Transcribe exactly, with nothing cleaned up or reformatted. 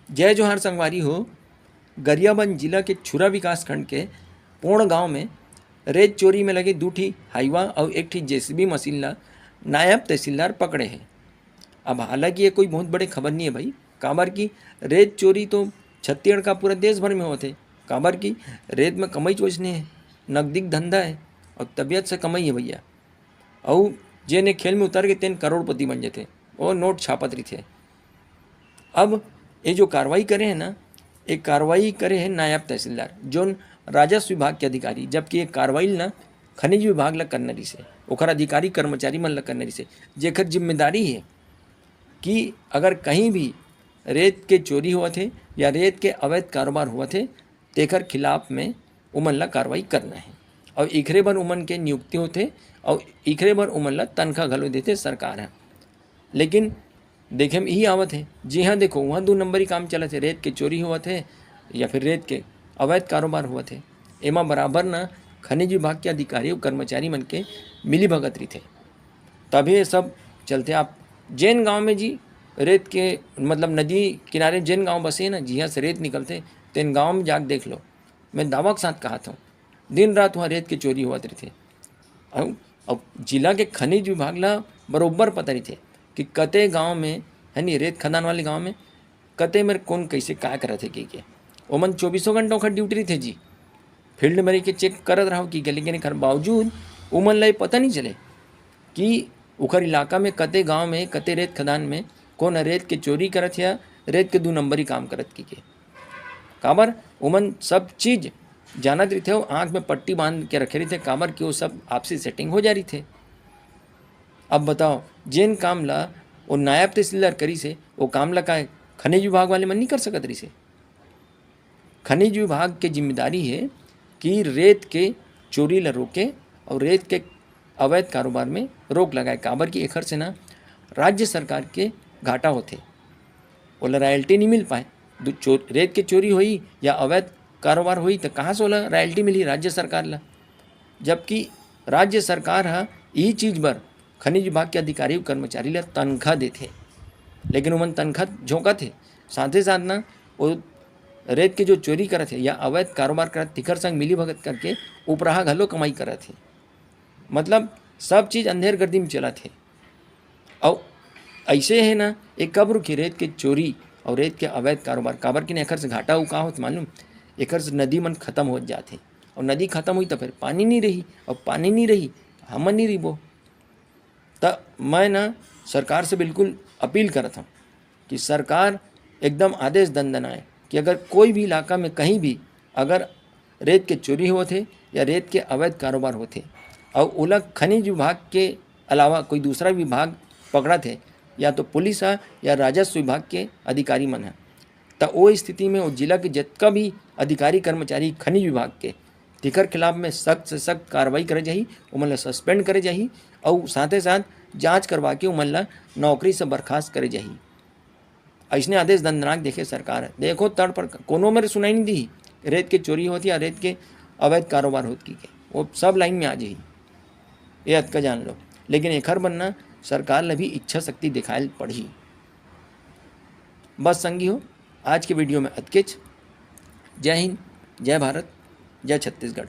जय जोहार संगवारी हो। गरियाबंद जिला के छुरा विकासखंड के पोड़ गांव में रेत चोरी में लगे दू ठी हाईवा अउ एक ठी जेसीबी मशीन ला नायब तहसीलदार पकड़े हे। अब हालांकि ये कोई बहुत बड़े खबर नहीं है भाई, काबर कि रेत चोरी तो छत्तीसगढ़ का पूरा देश भर में होथे, काबर कि रेत में कमाई वजने है, नकदी के धंधा है और तबीयत से कमाई है भैया। अउ जेन ए खेल में उतर के तेन करोड़पति बन जथे, वो नोट छापत रहिथे। अब ये जो कार्रवाई करे है ना, एक कार्रवाई करे है नायब तहसीलदार, जोन राजस्व विभाग के अधिकारी, जबकि ये कार्रवाई ना खनिज विभाग ला करना रहिसे, ओखर अधिकारी कर्मचारी मन ला करना रहिसे, जेकर जिम्मेदारी है कि अगर कहीं भी रेत के चोरी होवत हे या रेत के अवैध कारोबार होवत हे, तेकर खिलाफ में उमन ला कार्रवाई करना है। और इखरे बर उमन के नियुक्ति होथे और इखरे बर उमन ला तनख्वाह घलो देथे सरकार ह। लेकिन देखे में यही आवत है, जिहाँ देखो वहाँ दो नंबरी काम चलत है, रेत के चोरी होवत है या फिर रेत के अवैध कारोबार होवत है। एमा बराबर ना खनिज विभाग के अधिकारी और कर्मचारी मन के मिली भगत रहिथे, तभी ये सब चलते। आप जेन गांव में जी रेत के मतलब नदी किनारे जेन गांव बसे ना, जिहाँ से रेत निकलते, तेन गांव में जाके देख लो। मैं दावा के साथ कहा था, दिन रात वहाँ रेत के चोरी होवत रहिथे। अब अब जिला के खनिज विभाग ला बरोबर पता रहिथे कि कते गांव में है नी, रेत खदान वाले गांव में कते मेर कौन कैसे का करत है कि के। ओमन चौबीसों घंटा ओखर ड्यूटी रहिथे जी, फील्ड में रह के चेक करत रहो कि के। लेकिन एखर बावजूद उमन ला ये पता नहीं चले कि उखर इलाका में कते गांव में कते रेत खदान में कौन रेत के चोरी करत है या रेत के दू नंबरी काम करत कि के। काबर उमन सब चीज जानत रहिथे, आंख में पट्टी बांध के रखे रहिथे, काबर कि वो सब आपसी सेटिंग हो जा रहिथे। अब बताओ, जेन काम ला वो नायब तहसीलदार करिस हे, वो काम ला का खनिज विभाग वाले मन नहीं कर सकत रहिस हे? खनिज विभाग के जिम्मेदारी है कि रेत के चोरी ला रोके और रेत के अवैध कारोबार में रोक लगाए, काबर कि एखर से ना राज्य सरकार के घाटा होथे, ओला रॉयल्टी नहीं मिल पाए। दू-, चो-, रेत के चोरी होई या अवैध कारोबार होई, तो कहाँ से ओला रॉयल्टी मिली राज्य सरकार ला? जबकि राज्य सरकार ह यही चीज बर खनिज विभाग के अधिकारी अउ कर्मचारी ला तनख्वाह देथे, लेकिन ओमन तनख्वाह झोंकत हे, साथे साथ ना वो रेत के जो चोरी करत हे या अवैध कारोबार करत, तिखर संग मिली भगत करके उपराहा घलो कमाई करत हे। मतलब सब चीज अंधेर गर्दी में चलत हे। अउ ऐसे है ना, एक कब रुकी रेत के चोरी और रेत के अवैध कारोबार? काबर कि ना एखर से घाटा उ का होत मालूम? एखर से नदी मन खत्म होत जात हे, और नदी खत्म हुई तो फिर पानी नहीं रही, और पानी नहीं रही, हमन नहीं रहिबो। त मैं ना सरकार से बिल्कुल अपील करत हूँ कि सरकार एकदम आदेश दंदनाए कि अगर कोई भी इलाका में कहीं भी अगर रेत के चोरी होत हे या रेत के अवैध कारोबार होत हे, अउ ओला खनिज विभाग के अलावा कोई दूसरा विभाग पकड़त हे, या तो पुलिस ह या राजस्व विभाग के अधिकारी मन ह, त ओ स्थिति में ओ जिला के जतका भी अधिकारी कर्मचारी खनिज विभाग के, तेकर खिलाफ में सख्त से सख्त कार्रवाई करे जाही, ओमन ला सस्पेंड करे जाही, अउ साथे साथ जांच करवा के ओमन ला नौकरी से बर्खास्त करे जाही। अइसने आदेश दंदनाक देखे सरकार ह। देखो तड़ पर कोनो मेर सुनाई नहीं दी, रेत के चोरी होत या रेत के अवैध कारोबार होत कि के, वो सब लाइन में आ जाही, ये अतका जान लो। लेकिन एखर बर ना सरकार ला भी इच्छा शक्ति दिखाए पड़ही। बस संगी हो, आज के वीडियो में अतकेच। जय हिंद, जय भारत, जय छत्तीसगढ़।